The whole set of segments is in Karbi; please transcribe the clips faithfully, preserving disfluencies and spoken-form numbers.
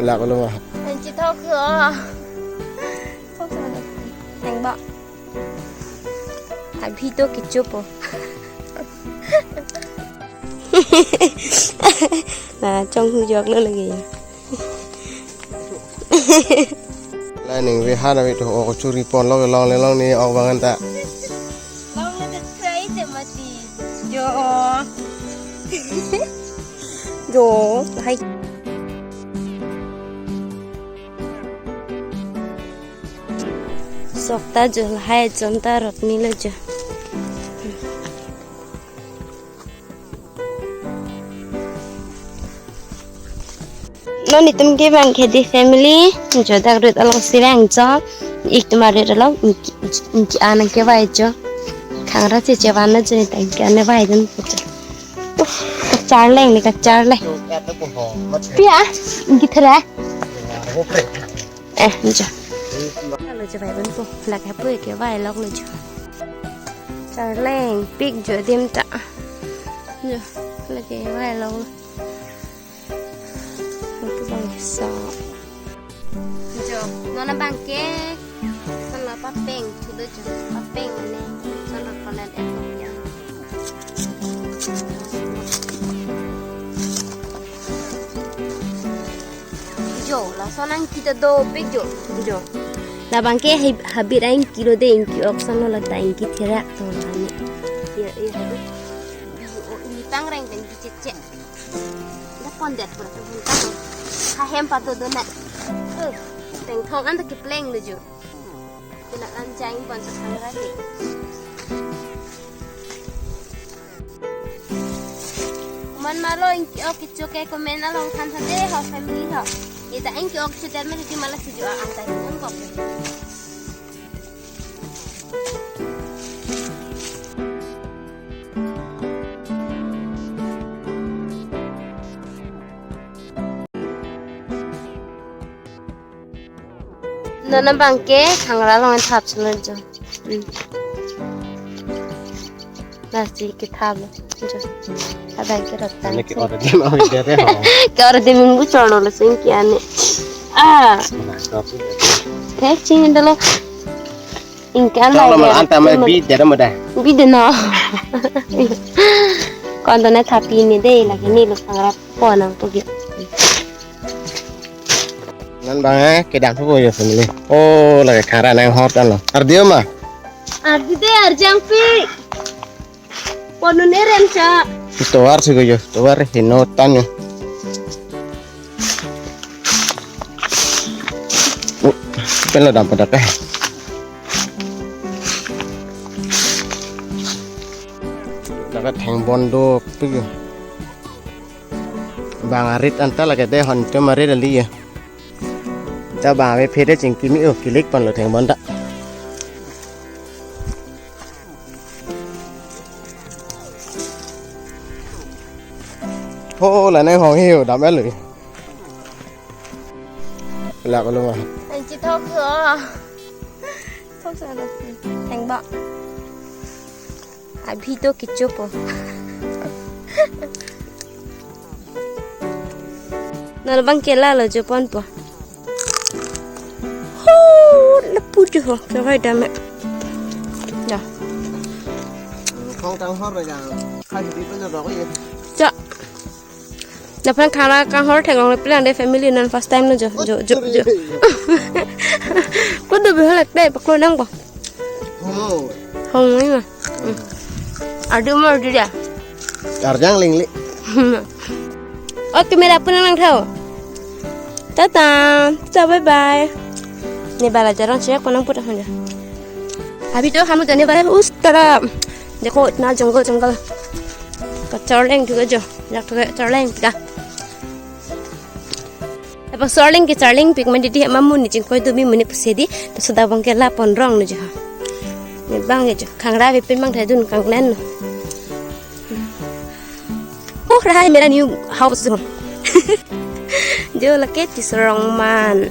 Lak lo ma. Anchi thok ho. Thok sa na. Thank ba. Abhi to kichupo. Na chong hu jok lo lagi. La ning ve ha na ve to o churi pon lo longle longle ok bang an ta. Longle de try je mati. Jo. Jo, hai. Sok ta jo lahai chon ta rot ni lo jo. Non itum ke bang ke di family, jo dak rut along si bang jo, ik tum arit along, inki, inki anang ke vai jo. Khangra che che van na jo ni ta inki ane vai dun jo. Uh, kacharleng ni kacharleng. Pia, inki thera. Eh, jo. Lo jo vai dun po, lak hapu ke vai lok lo jo. Charleng, pik jo dim ta. Jo, lake vai lok lo. Atu bang so. Jo, non abang ke. Son lo papeng, thulo jo. Papeng ne. Son lo konen ek ya. Jo, lason angki ta dopik jo. Jo. Labang ke hab-, habit angki lo de, ingki ok son lo la ta ingki thera tong la ni. Ya, ya, habit. Oh, ini pangreng pen kececek. Dak pon det pura pun ta. Hahem pado dona. Eh, tengthok an ta kipleng lo jo. Pina kan jain pon sa sang lagi. Komat ma lo ingki ok kecho ke comment along than tha de ho family ho. Ye ta ingki ok kecho der me di mala si jo a antai pun kok. Non abang ke khangra along thap sunan jo. Hmm. Nasi ke thap lo jo. Abang ke rot ta. Ane ke order di ma order ho. Ke order di minggu cholo lo sing ke ane. Ah. Mana kopi. Eh, ching dalo. Ingkan. Cholo lai mal dia. Anta mai bi dera mo da. Bi de no. Kon to na thapi ni de lagi ni lo khangra pon nang pugi. Non bang eh, kedam po jo family. Oh, lake khangra nang hor tan lo. Ardi ma? Ardi de arjang pi. Ponun eren cha. Tovar si ko jo, tovar heno tan jo. Oh, pen lo dam pada ka. Lake thengbon dopik. Bang arit anta lake de hon tum arit ali ya. Ta bang ave phere chingki mi o kilik pon lo thengbon ta. Ho la nang hong hiu dam el. Lak lo ma. Anchi thok ho. Thok sa lo. Thank ba. Abhi to kichupo. Non abang ke la lo jo pon po. Ho, lapu jo ho, ke vai dam. Ya. Khong tang hor ya. Khai di pun ro ye. Ja. Lapen khangra kanghor theklong le pelang de family non first time lo jo, jo, jo, jo. Ko do behal ekte paklo nang ko. Hong. Hong ni ma. Hmm. Adu mo adu dia. Arjang lingli. Okay, mera punang nang thau. Tata, tata, bye bye. Ne bala jarang siak punang putar hanja. Abhi to hum jane wale hai us taraf. Dekho itna jungle jungle. Kacharleng juga jo. Jak tu kacharleng ka. Apa charleng ke charleng pik mandi di mamu ni jingkoi dumi muni pusi di. Laso dak abang ke la pon rong nu jo. Ne bang ke jo. Khangra ave pen bang thai dun kanglen nu. Oh, raha hai mera new house jo. Jo lake Tisarong man.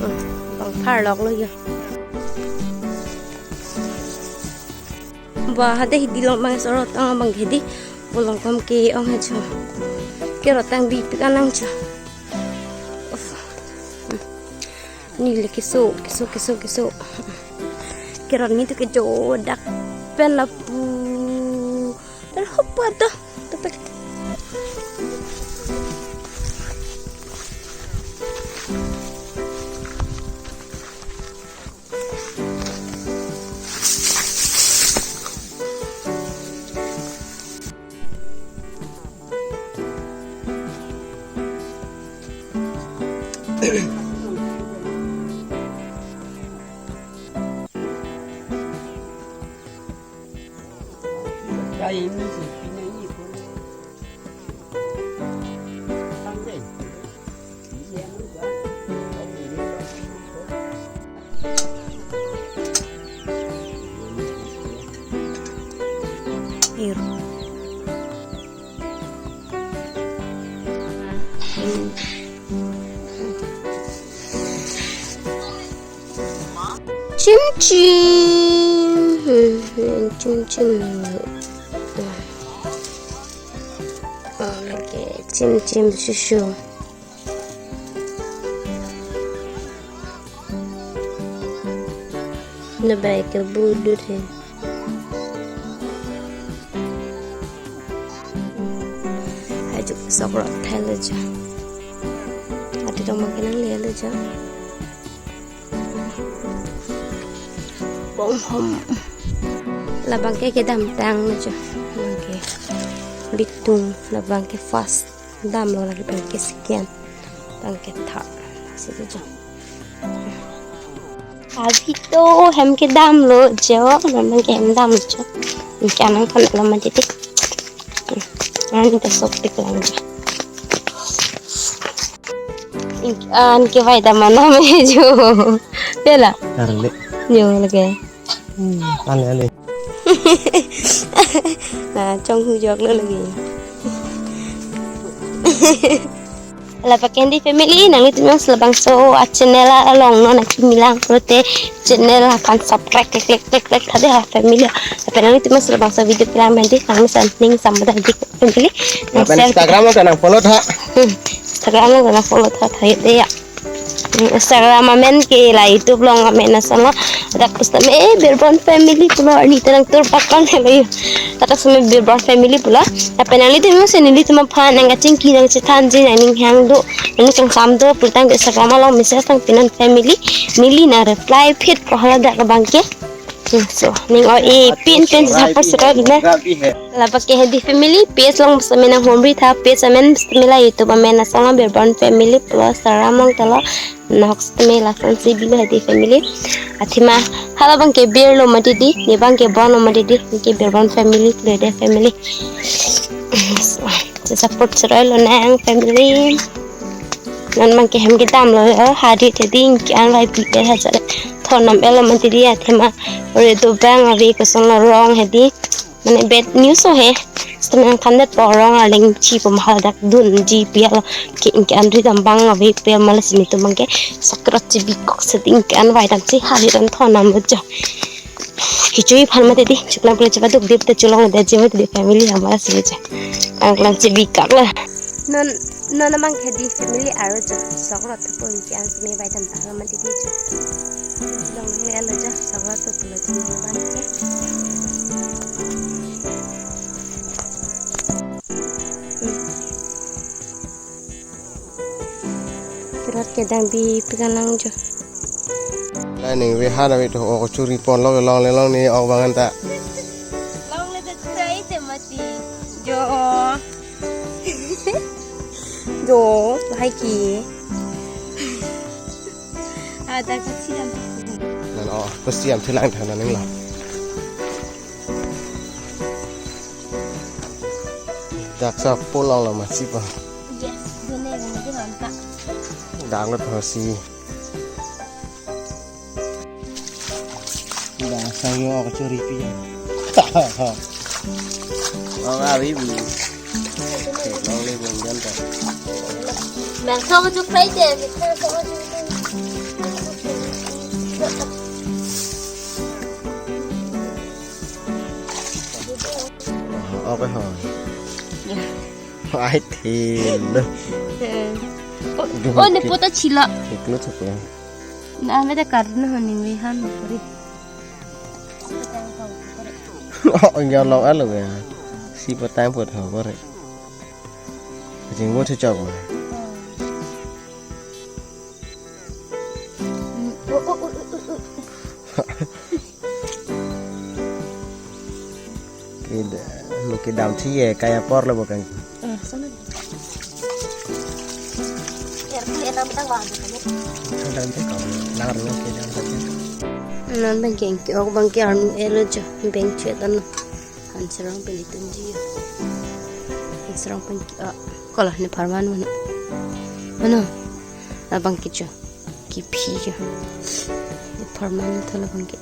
Oh, bang pharlok lo jo. Ba hade hidi long bang sorot ang bang hidi. Bolong kom ke ong he jo. Ke rotang bi pik anang jo. Uff, Neli keso, keso, keso, keso. Kerot ni tu kejo dak pen lapu. Pen hopa to. Tupek. Chim chim. Hmm, hmm, chim chim. Oh, lake chim chim susu. Lapu ke budut he. Ajo sok rot thai lo jo. Ati tong makan ang le lo jo. Bom hom. Labang ke kedamtang lo jo. Labang ke bitung, labang ke first. Damlo, labang ke second. Labang ke third. Lasi lo jo. Abhi to hem kedamlo jo, labang ke hem damlo jo. Anke anang kan lo mati tik. Anke sopik lang jo. Anke vai dam mana me jo. Bela. Arle. Jo lake. Hmm, ale, ale. Na, chonghu jok lo lake. Lapu ke Hedi family, nanglitum jongsi labangso a channel along non akimi lang pulote channel aphan subscribe klek klek klek klek tha dei ha family. Lapen nanglitum jongsi labangso video kelang pen dei, nang san ning sambada dik family. Nang lapen share Instagram along nang follow tha. Hmm, Instagram along nang follow tha tha dei ya. Hmm, Instagram amen ke la YouTube along amen ason lo. Dak pusitame, eh, Birbon family pulo, arni ta nangtur pakang lo yo. Dak pusitame Birbon family pulo. Lapen nanglitum jongsi nelitum aphan nang kachingki nang chethanji nang ning hang do, nang kangsam do pulotangte Instagram along message nang pinon family. Neli nang reply phit po hala dak abang ke. Hmm, so, ning o-e pin pin support support na. Lapu ke Hedi family, page along pusitame nang homri tha, page amen pusitame la YouTube amen ason lo Birbon family pulo Instagram along ta lo. Nahok sitame lason si bilo Hedi family. Athema hala abang ke Bir lo mati dei, ne abang ke Bon lo mati dei, ke Birbon family, Hedi family. So, support choroi lonang family. Non abang ke hem kedamlo, oh, Hedi Hedi anke an vai pi ke ha jare. Thon nam elo mati dei athema. Ore dobang ave koson lo rong Hedi. Mane bad news o he. Sitame nangthandet po rong arleng chi pu ma dak dunji pi alo. Ke anke an ri dam abang ave pu ma lasi nelitum abang ke sok rot chebikok sitame anke an vai dam si hari ran thon nam lo jo. Kechui aphan mati dei, chuklang pule chepaduk dei, te cholong dei, je mati dei family amat si je. Angklang chebikok lo. Non, non abang ke Hedi family arlo jo, sok rot thupo anke an sitame vai dam ta lo mati dei jo. Longle lo jo, sok rot thupo lo jo abang ke. Hmm. Kerot kedam bi pekan lang jo. Lai ning ve ha na ve to ok churi pon lo longle longle ok abang an ta. Longle ta chai te mati. Jo. Jo, hai ki. Ada ka siam. Nan o, ko siam thilang thana ning la. Dak sa pulang lo masi pa. Yes, dun ne nang dun anta. Dak lo pa si. Dak sa yo ka churi pi. Oh, abi bi. Long le bun jan ta. Bang so ka chuk pai te, bang so ka chuk pai. Okay, ha. Ai thil. Eh. Oh, oh, ne pota chila. Iklo chakla. Na mete karno honing we han ri. Oh, enggak long alo ya. Si petang put ho kore. Kacing bo cocok ma. Kida, mungkin dam thi ye kaya por le bukan. Dam thi kau, lar lo ke dam thi. Non bang ke ok bang ke arnu elo jo bang chet ano. Hansirong pen itum ji. Hansirong pen ki, ah, kola ne pharman mano. Mano. Labang ke jo. Kiphi jo. Ne pharman thala bang ke.